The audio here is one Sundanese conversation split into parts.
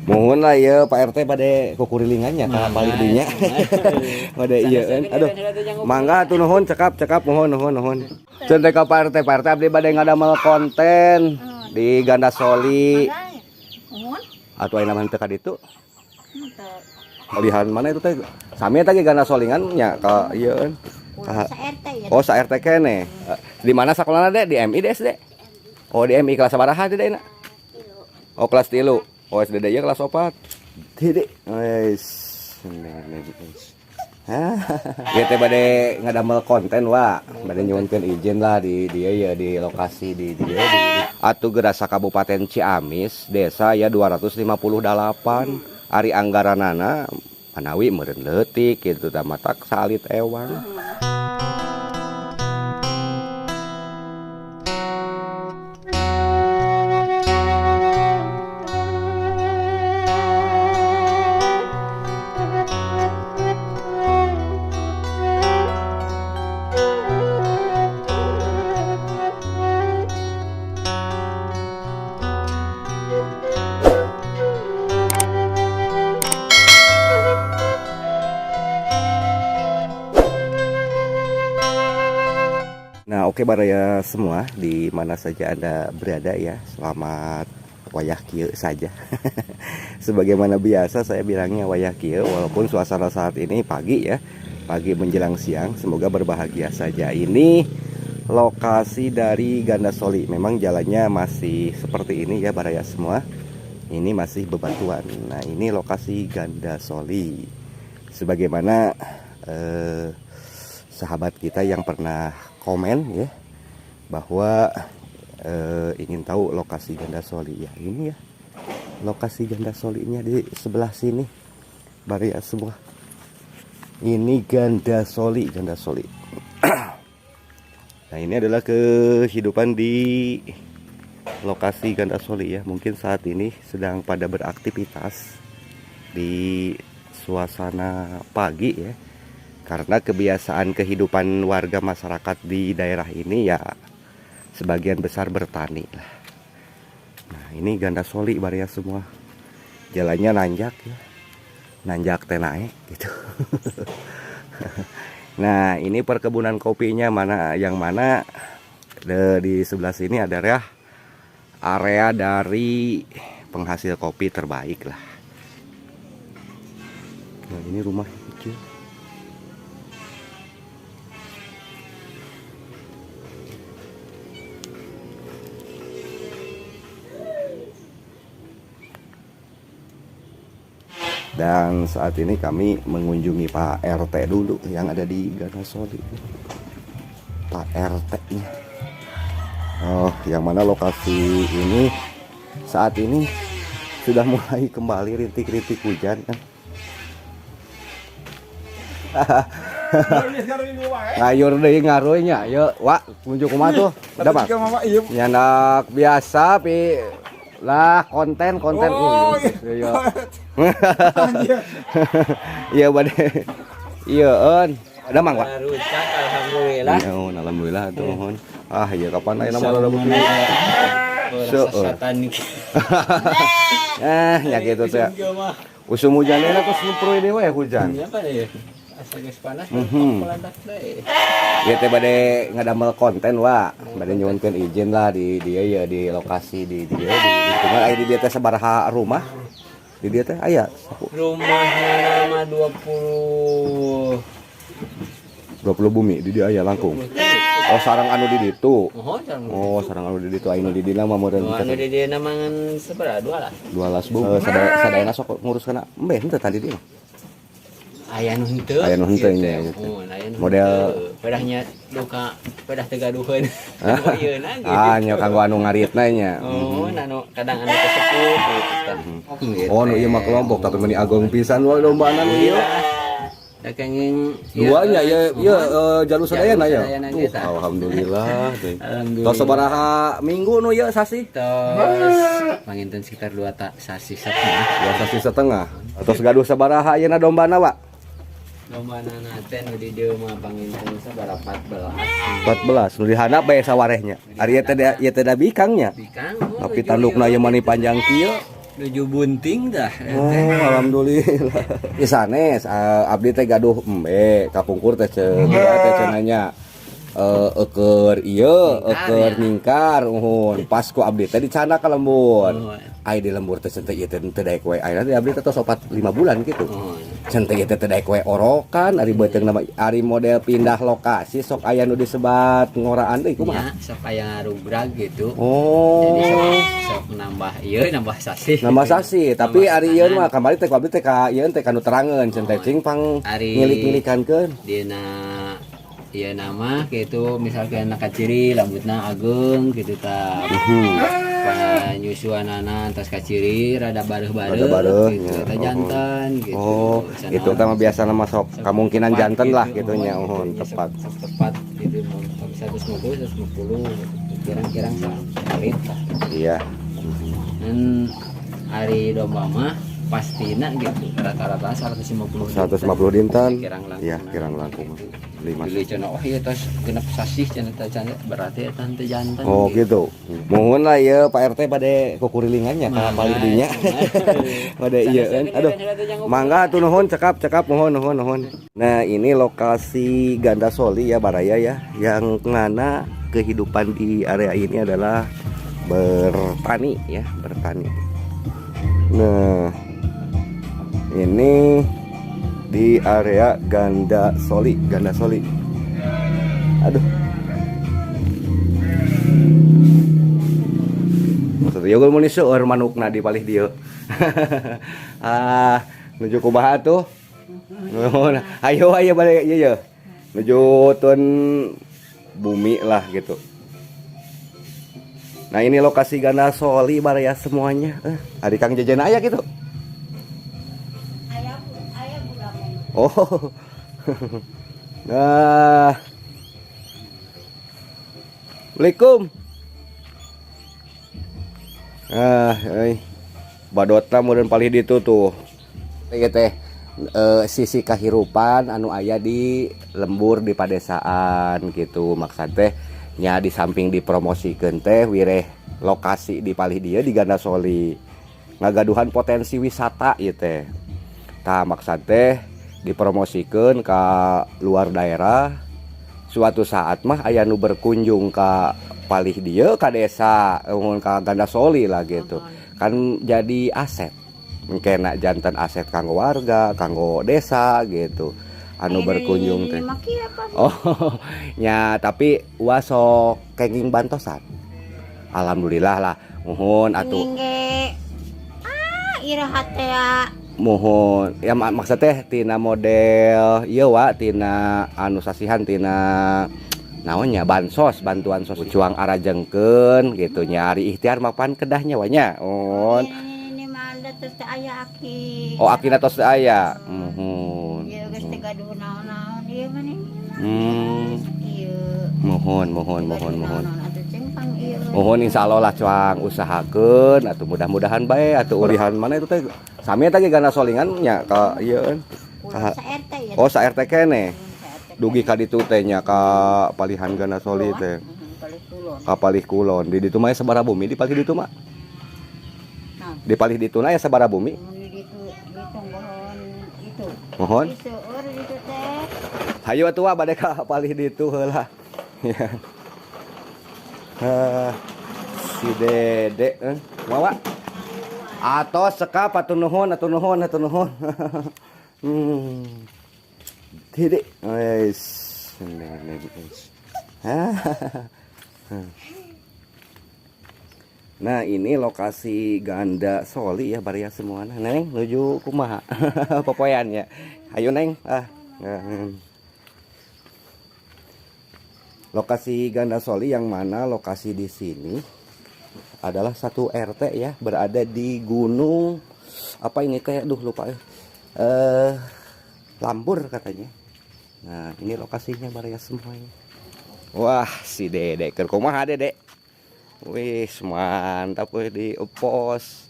Mohon lah ya Pak RT bade kukurilingannya ka balik dinya. Bade iya kan. Aduh. Mangga atuh nuhun cekap cekap nuhun nuhun nuhun. Ceun teh ka Pak RT, Pak RT abdi bade ngadamel konten di Gandasoli. Nuhun. Atuh ayeuna mah teu ka ditu. Henteu. Malihan mana itu teh? Sami eta ge Gandasolingan nya ka ieu kan. Ulah sa RT ya. Oh, sa RT keneh. Di mana sakolana dek? Di MI di SD? Oh, di MI kelas sabaraha teh Dek? Oh, kelas 3. Oh, SD deui kelas 4. Tidak. Wes. Hah. Ieu teh bade ngadamel konten wa. Bade nyuhunkeun izin lah di dieu ya di lokasi di dieu di Atuh Gerasa Kabupaten Ciamis, desa ya 258. Ari anggaranana manawi meureun leutik kitu tah matak salit ewang. Nah, oke baraya semua di mana saja Anda berada ya. Selamat wayah kieu saja. Sebagaimana biasa saya bilangnya wayah kieu walaupun suasana saat ini pagi ya. Pagi menjelang siang, semoga berbahagia saja. Ini lokasi dari Gandasoli. Memang jalannya masih seperti ini ya baraya semua. Ini masih bebatuan. Nah, ini lokasi Gandasoli. Sebagaimana sahabat kita yang pernah komen ya bahwa ingin tahu lokasi Gandasoli ya, ini ya lokasi Gandasolinya di sebelah sini baraya semua. Ini Gandasoli, Gandasoli. Nah, ini adalah kehidupan di lokasi Gandasoli ya. Mungkin saat ini sedang pada beraktivitas di suasana pagi ya. Karena kebiasaan kehidupan warga masyarakat di daerah ini ya sebagian besar bertani lah. Nah, ini Gandasoli baraya semua. Jalannya nanjak ya. Nanjak teh naik gitu. Nah, ini perkebunan kopinya mana yang mana di sebelah sini adalah area dari penghasil kopi terbaik lah. Nah, ini rumah kecil. Dan saat ini kami mengunjungi Pak RT dulu yang ada di Gandasoli. Pak RT-nya. Oh, yang mana lokasi ini saat ini sudah mulai kembali rintik-rintik hujan kan. Ngayur deui ngaruy nya. Yeuh, Wak, kunjung kumaha tuh? Udah, Bang. Nyandak biasa pi lah konten konten. Oh, iya. Iya. Iya bade. Iya, eun. Ada Mang, Pak? Rusak alhamdulillah. Iya, alhamdulillah tuh nuhun. Ah, iya kapan aya nama rada beuki. Seueur. Eh, nya kitu teh. Usum hujan enak terus ngumpul deui we hujan. Iya apa ya? Asa geus panas pelandak deui. Ieu teh bade ngadamel konten wa. Bade nyuhunkeun izin lah di dieu ya di lokasi di dieu di lingkungan aya di dieu teh sabaraha rumah? Di dieu teh aya Rumahna nama 20 20 bumi di dieu aya langkung. Oh, sarang anu di ditu. Oh, sarang. Oh, sarang anu di ditu anu di dieu mah meureun. Oh, anu di dieu mah ngan sabaraha? 12. 12 bumi. Sadayana sok ngurus kana embe henteu tadi dieu. Aya nu henteu. Aya nu henteu nya. Oh, aya nu model pedahnya duka pedah teu gaduheun. Oh, ieu na gitu. Ah, nya kanggo anu ngaritna nya. Oh, anu kadang anu tesepuh gitu tah. Oh, nu ieu mah kelompok tapi meni ageng pisan wae dombana nu ieu. Da kenging Dua nya ya ieu jalur sadayana ya. Tuh, alhamdulillah. Alhamdulillah. Tos sabaraha minggu nu ieu sasih? Tos panginten sekitar 2 sasih setengah. 2 sasih setengah. Tos gaduh sabaraha ayeuna dombana, Pak? Dombana teh nu di dieu mah panginten sabaraha 14. 14 nu dihandap bae sawarehnya. Ari ieu teh ieu teh da bikangnya. Bikang. Tapi tandukna ieu mani panjang kieu. Nuju bunting dah. Oh, alhamdulillah. Ieu sanes abdi teh gaduh embe kapungkur teh ceuk teh cenah nya. Eueur ieu eueur ningkar uhun pas ku abdi teh dicandak ka lembur. Ai di lembur teh cenah ieu teh teu daek we. Ayeuna teh abdi teh tos 4 5 bulan gitu. Cenah ieu teh teu daek we orokan ari beuteung nama ari model pindah lokasi sok aya nu disebat ngoraan deui kumaha? Nya sok aya ngarugrag gitu. Oh. Jadi sok sok nambah ieu nambah sasih. Nambah sasih, tapi Nambah ari ieu tangan. mah kamari teh ku abdi teh ka ieu teh kanu terangeun cenah teh cing pang Ari- ngilik-ngilikankeun. Dina ieu nama gitu misalkan anak kaciri rambutna ageng gitu ta. Panyusuanana atas kaciri rada bareuh-bareuh Rada bareuh, gitu nya. eta jantan gitu. Oh, Sana itu teh mah biasa nama sok kemungkinan tepat jantan lah gitu, gitu nya, oh, uhun nya, tepat. Sok tepat gitu mau 150 150 kirang-kirang salit lah. Iya. Dan ari domba mah pastina gitu rata-rata 150 150 dinten. Kirang langkung. Iya, kirang langkung. Lima. Dulu cenah oh iya tos genep sasih cenah teh cenah berarti eta teh jantan. Oh gitu. Mohon lah ya Pak RT pada kukurilingannya ka palih dinya. Pada iya kan. Aduh. Mangga atuh nuhun cekap cekap nuhun nuhun nuhun. Nah, ini lokasi Gandasoli ya Baraya ya. Yang mana kehidupan di area ini adalah bertani ya, bertani. Nah, ini di area Gandasoli, Gandasoli. Aduh. Maksudnya gue mau seueur manukna di palih dieu. Ah, nuju kumaha tuh? Nuhun. Ayo ayo balik ieu ye. Nuju tun bumi lah gitu. Nah, ini lokasi Gandasoli baraya semuanya. Ari Kang Jejen aya gitu. Aya aya budak. Oh. Nah. Assalamualaikum. Ah, euy. Badotna meureun palih ditu tuh. Ieu teh sisi kahirupan anu aya di lembur di padesaan gitu. Maksud teh nya di samping dipromosikeun teh wireh lokasi di palih dieu di Gandasoli. Ngagaduhan potensi wisata ieu teh. Tah maksud teh dipromosikeun ka luar daerah. Suatu saat mah aya nu berkunjung ka palih dieu ka desa mun ka Gandasoli lah gitu. Kan jadi aset. Engkena janten aset kanggo warga, kanggo desa gitu. Anu berkunjung teh. Oh, nya tapi sok kenging bantosan. Alhamdulillah lah. Muhun atuh. Ah, iraha teh. Muhun. Ya maksud teh tina model ieu wa tina anu sasihan tina naonnya bansos, bantuan sosial cuang arajengkeun gitu nya ari ikhtiar mah pan kedahnya wa nya. Oh. Ini mah tos teu aya aki. Oh, akina tos teu aya. Muhun. Ieu geus teu gaduh naon-naon ieu mah ini mah. Ieu. Muhun, muhun, muhun, muhun. Atuh ceng pang ieu. Muhun insyaallah lah cuang usahakeun atuh mudah-mudahan bae atuh urihan mana itu teh sami eta ge Gandasolingan nya ka ieu kan. Ka sa RT ya. Oh, sa RT keneh. Dugi ka ditu teh nya ka palihan Gandasoli teh. Palih kulon. Ka palih kulon. Di ditu mah sabaraha bumi di palih ditu mah? Di palih ditu na ya sabaraha bumi? Di ditu ditu mohon itu. Mohon. Di seueur ditu teh. Hayu atuh wa bade ka palih ditu heula. Ya. Si Dede wawa. Atos sekap atuh nuhun atuh nuhun atuh nuhun. Dede. Wes. Nah, ini lokasi Gandasoli ya baraya semua. Nah, Neng nuju kumaha? Popoean ya. Hayu Neng. Ah. Nah. Lokasi Gandasoli yang mana lokasi di sini adalah satu RT ya, berada di gunung apa ini teh, aduh lupa ya. Lambur katanya. Nah, ini lokasinya baraya semuanya. Wah, si Dede keur kumaha Dede? Wih, mantap weh di pos.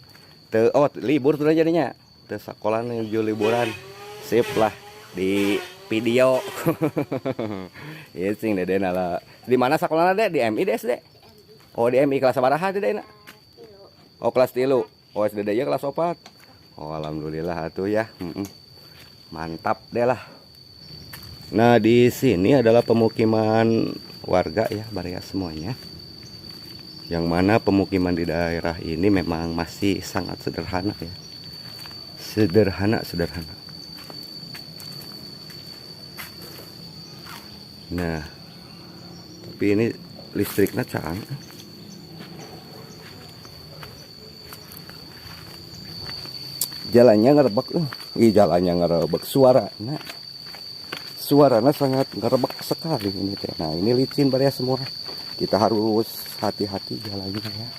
Teu, oh, libur tuh jadinya. Teu sekolah nuju liburan. Sip lah di video. Ieu cing Dede nala. Di mana sekolahna Dek? Di MI di SD? Oh, di MI kelas sabaraha Dede na? Oh, kelas 3. Oh, SD deui kelas 4. Oh, alhamdulillah atuh ya. Mantap deh lah. Nah, di sini adalah pemukiman warga ya, baraya semuanya. Yang mana pemukiman di daerah ini memang masih sangat sederhana ya. Sederhana, sederhana. Nah, tapi ini listriknya caang. Jalannya ngerebek. Ih, jalannya ngerebek, suaranya. Suaranya sangat ngerebek sekali ini teh. Nah, ini licin baraya semua. Kita harus hati-hati jalannya ya.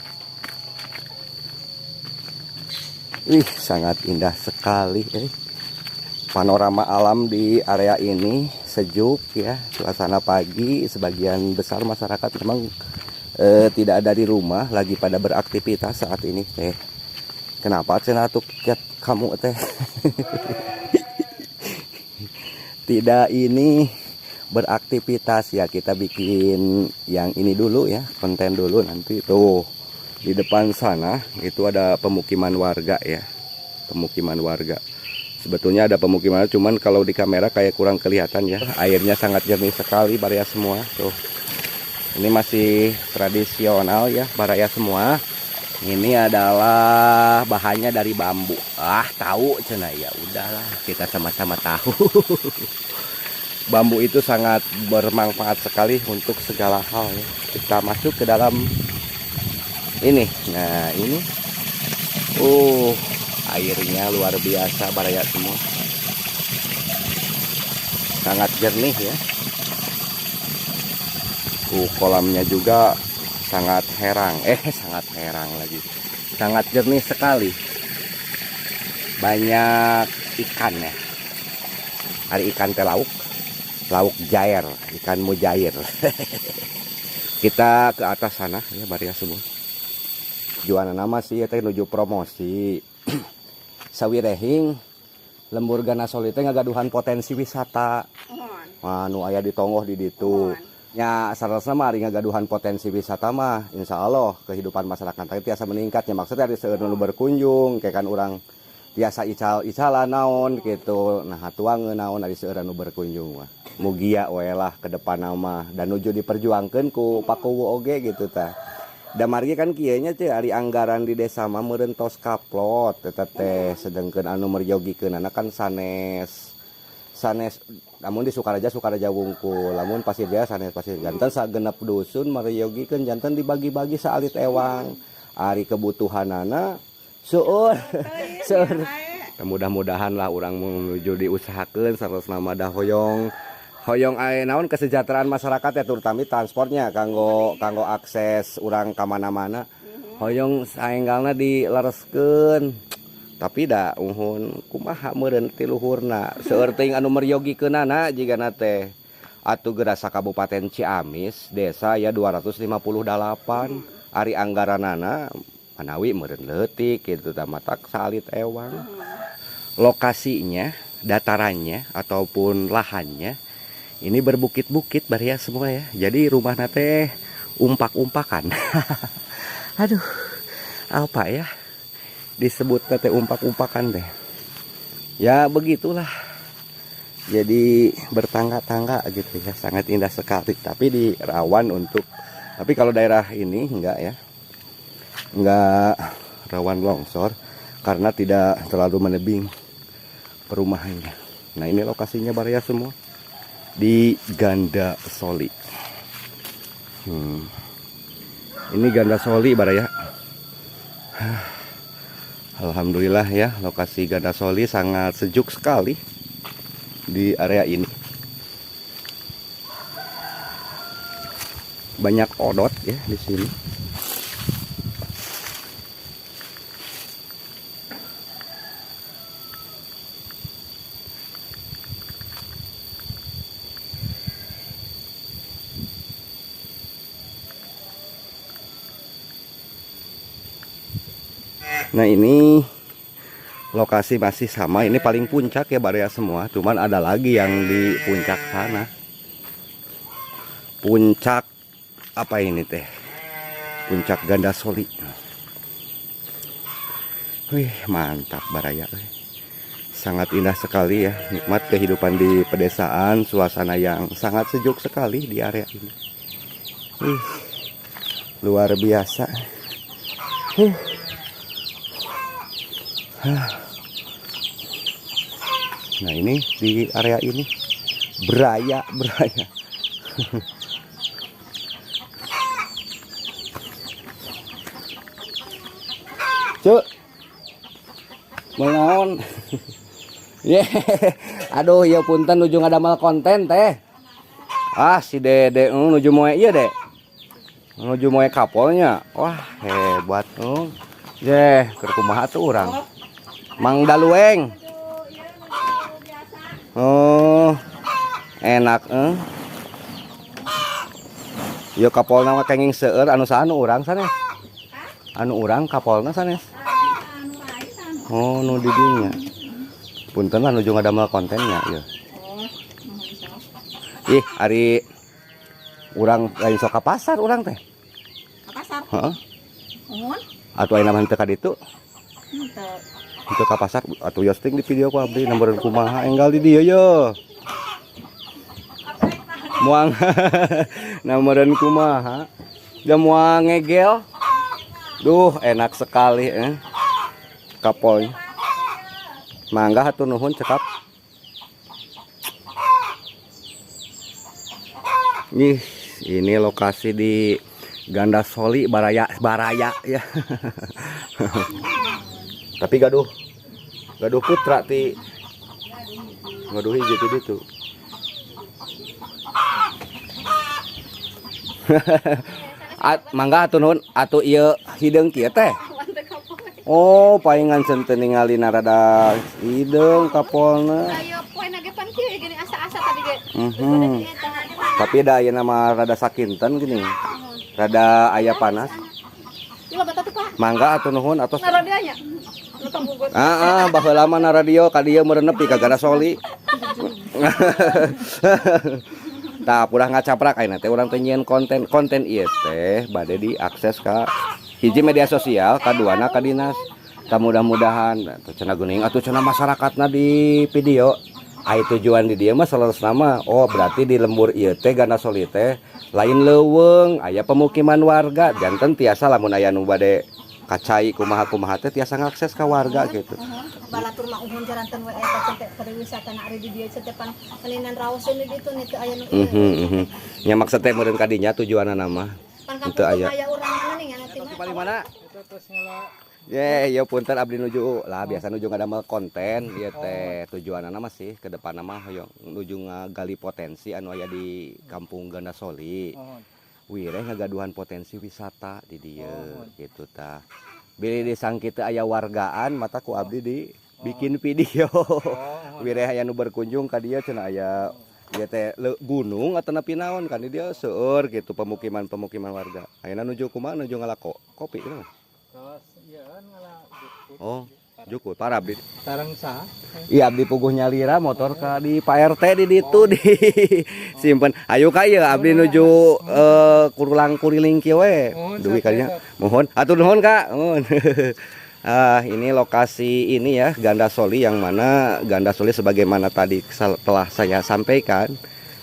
Ih, sangat indah sekali. Panorama alam di area ini sejuk ya, suasana pagi. Sebagian besar masyarakat memang tidak ada di rumah, lagi pada beraktivitas saat ini teh. Kenapa cenah tuh kamu teh? Tidak ini beraktivitas ya, kita bikin yang ini dulu ya, konten dulu nanti. Tuh di depan sana itu ada pemukiman warga ya, pemukiman warga. Sebetulnya ada pemukiman, cuman kalau di kamera kayak kurang kelihatan ya. Airnya sangat jernih sekali baraya semua tuh. Ini masih tradisional ya baraya semua. Ini adalah bahannya dari bambu. Ah, tahu cenah ya, udahlah kita sama-sama tahu. Bambu itu sangat bermanfaat sekali untuk segala hal ya. Kita masuk ke dalam ini. Nah, ini. Airnya luar biasa baraya semua. Sangat jernih ya. Kolamnya juga sangat herang. Sangat herang lagi. Sangat jernih sekali. Banyak ikan ya. Ada ikan teh lauk. Lauk jair, ikan mujair. Kita ke atas sana ya baraya semua. Jualan nama sih ya teh nuju promosi. Sawirehing lembur Gandasoli teh ngagaduhan potensi wisata. Wah, nu aya di tonggoh di ditu. Ya sarasana mah ari ngagaduhan potensi wisata mah insyaallah kehidupan masyarakat teh tiasa meningkat ya. Maksudnya ari seueur nu berkunjung kayak kan urang tiasa ical-icalan naon gitu. Nah, tuangeun naon ari seueur nu berkunjung mah. Mugia we lah ke depan mah dan nuju diperjuangkeun ku Pak Kuwu oge gitu tah. Da margi kan kieu nya teh ari anggaran di desa mah meureun tos kaplot eta teh, sedengkeun anu meryogikeunana kan sanes. Sanes lamun di Sukaraja, Sukaraja wungkul, lamun Pasir Jaya sanes Pasir. Janten sagenep dusun meryogikeun janten dibagi-bagi saalit ewang. Ari kebutuhanana seueur. Seueur. Mudah-mudahan lah urang menuju diusahakeun sareng nama dah hoyong. Hoyong aya naon kesejahteraan masyarakat ya, terutama transportnya kanggo akses urang ka mana-mana. Hoyong saenggalna dilereskeun. Tapi da uhun kumaha meureun ti luhurna. Seueur teuing anu meryogikeunana jigana teh. Atuh geura Kabupaten Ciamis desa ya 258. Ari anggaranana manawi meureun leutik kitu tah matak saalit ewang. Lokasinya, datarannya ataupun lahannya ini berbukit-bukit baraya semua ya. Jadi rumah nate umpak-umpakan. Aduh, apa ya? Disebut teh umpak-umpakan deh. Ya begitulah. Jadi bertangga-tangga gitu ya, sangat indah sekali. Tapi di rawan untuk, tapi kalau daerah ini enggak ya. Enggak rawan longsor karena tidak terlalu menebing perumahannya. Nah, ini lokasinya baraya semua di Gandasoli. Ini Gandasoli baraya. Alhamdulillah ya, lokasi Gandasoli sangat sejuk sekali di area ini. Banyak odot ya di sini. Nah, ini lokasi masih sama, ini paling puncak ya baraya semua, cuman ada lagi yang di puncak sana. Puncak apa ini teh? Puncak Gandasoli. Wih, mantap baraya. Sangat indah sekali ya, nikmat kehidupan di pedesaan, suasana yang sangat sejuk sekali di area ini. Wih, luar biasa. Nah, ini di area ini beraya beraya. Cuk, mau naon? Ye, aduh ya punten nuju ngadamel konten teh. Ah si Dede nuju moe ieu Dek. Nuju moe kapolnya. Wah, hebat. Ye, keur kumaha tuh urang? Mang Dalueng. Oh, enak eh. Yo kapolna mah kenging seueur anu saha nu urang sanes? Anu urang kapolna sanes. Oh, nu di dinya. Punten lah nuju ngadamel kontennya ya. Ih, ari urang lain sok ka pasar urang teh. Ka pasar. Heeh. Nuhun. Atuh ayeuna mah henteu ka ditu. Henteu. Henteu ka pasar atuh yosting di video ku abdi nomboreun kumaha enggal di dieu ye. Moal nomboreun kumaha. Da moal ngegel. Duh, enak sekali eh. Kapol. Mangga hatur nuhun cekap. Nih, ini lokasi di Gandasoli Baraya Baraya ya. Tapi gaduh gaduh putra ti gaduh hiji ti ditu. At, mangga hatur nuhun atuh ieu hideung kieu teh. Oh, palingan teu ningali rada hideung kapolna. Ayo poe nage pan kieu gini asa-asa tadi ge. Tapi da ayeuna mah rada sakinten gini. Rada aya panas. Ieu mah tuh Pak. Mangga atuh nuhun atos. Naradio nya. Nu tong gugut. Ah, baheula mah na radio ka dieu meureun nepi ka Gandasoli. Tah purah ngacaprak ayeuna teh urang teh nyieun konten konten ieu teh bade diakses ka hiji media sosial, kaduana ka dinas. Tah mudah-mudahan atuh cenah geuning atuh cenah masyarakatna di video. Ai tujuan di dieu mah saleresna mah oh berarti di lembur ieu teh Gandasoli teh lain leuweung aya pemukiman warga janten tiasa lamun aya nu bade kacai kumaha-kumaha teh tiasa ngakses ka warga gitu. Balatur mah uhun jaranten we eta teh pariwisata na ari di dieu teh pan meninan raoseun di ditu teu aya nu ieu. Nya maksud teh meureun ka dinya tujuanna mah. Pan Henteu kampung aya. aya urang mana nih anu teh. Paling mana? Ye, yo punten abdi nuju lah biasa nuju ngadamel konten ieu teh tujuanna mah sih ke depanna mah hoyong nuju ngagali potensi anu aya di Kampung Gandasoli. Wireh ngagaduhan potensi wisata di dieu gitu tah. Bilih disangki teu aya wargaan mata ku abdi di bikin video. Wireh aya nu berkunjung ka dieu cenah aya ieu teh gunung atanapi naon kan di dieu seueur gitu pemukiman-pemukiman warga. Ayeuna nuju kumaha nuju ngalako kopi kumaha? Oh, jukut para abdi. Sareng saha? Iya abdi puguh nyalira motor ka di Pak RT di ditu di simpen. Ayo ka ieu abdi nuju kurulang kuriling kieu we. Duwi kalinya. Mohon atur nuhun Kak. Nuhun. Ah, ini lokasi ini ya Gandasoli yang mana Gandasoli sebagaimana tadi telah saya sampaikan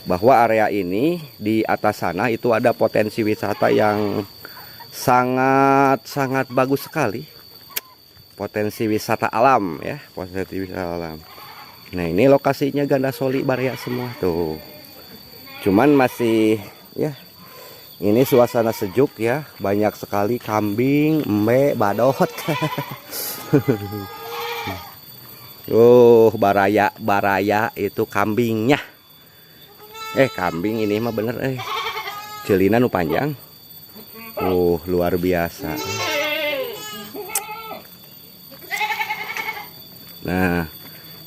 bahwa area ini di atas sana itu ada potensi wisata yang sangat-sangat bagus sekali. Potensi wisata alam ya, potensi wisata alam. Nah, ini lokasinya Gandasoli Baraya semua tuh. Cuman masih ya ini suasana sejuk ya, banyak sekali kambing, embe, badot. Oh, baraya, baraya itu kambingnya. Kambing ini mah bener Celina nu panjang. Oh, luar biasa. Nah,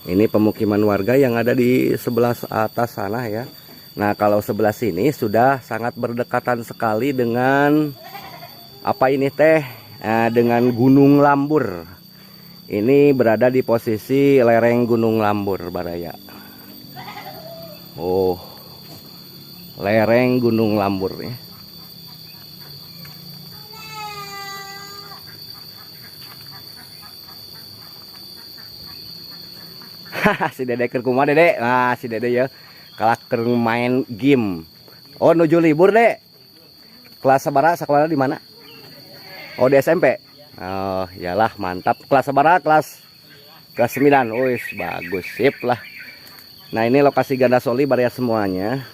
ini pemukiman warga yang ada di sebelah atas sana ya. Nah, kalau sebelah sini sudah sangat berdekatan sekali dengan apa ini teh? Nah, dengan Gunung Lambur. Ini berada di posisi lereng Gunung Lambur, Baraya. Oh, lereng Gunung Lambur ya. Si Dede keur kumaha, Dede? Nah, si Dede ya kalah keur main game. Oh, nuju libur, Dek. Kelas sabaraha sekolah di mana? Oh, di SMP. Oh, iyalah, mantap. Kelas sabaraha? Kelas kelas 9. Wih, bagus, sip lah. Nah, ini lokasi Gandasoli, baraya semuanya.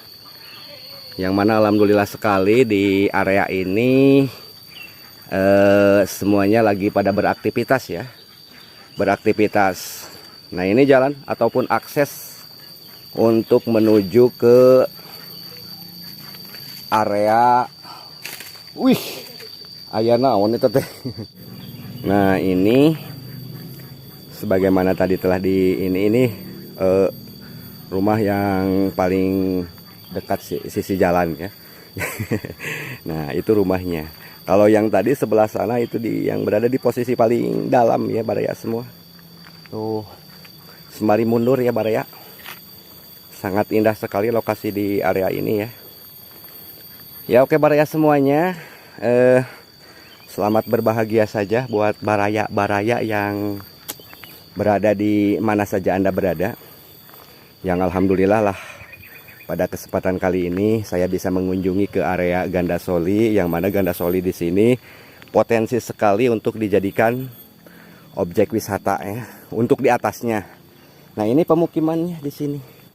Yang mana alhamdulillah sekali di area ini semuanya lagi pada beraktivitas ya. Beraktivitas. Nah, ini jalan ataupun akses untuk menuju ke area. Wih, aya naon itu teh? Nah, ini sebagaimana tadi telah di ini rumah yang paling dekat sisi jalan ya. Nah, itu rumahnya. Kalau yang tadi sebelah sana itu di yang berada di posisi paling dalam ya, baraya semua. Tuh, sembari mundur ya, baraya. Sangat indah sekali lokasi di area ini ya. Ya oke, baraya semuanya. Selamat berbahagia saja buat baraya-baraya yang berada di mana saja Anda berada. Yang alhamdulillah lah pada kesempatan kali ini saya bisa mengunjungi ke area Gandasoli, yang mana Gandasoli di sini potensi sekali untuk dijadikan objek wisata ya, untuk di atasnya. Nah, ini pemukimannya di sini.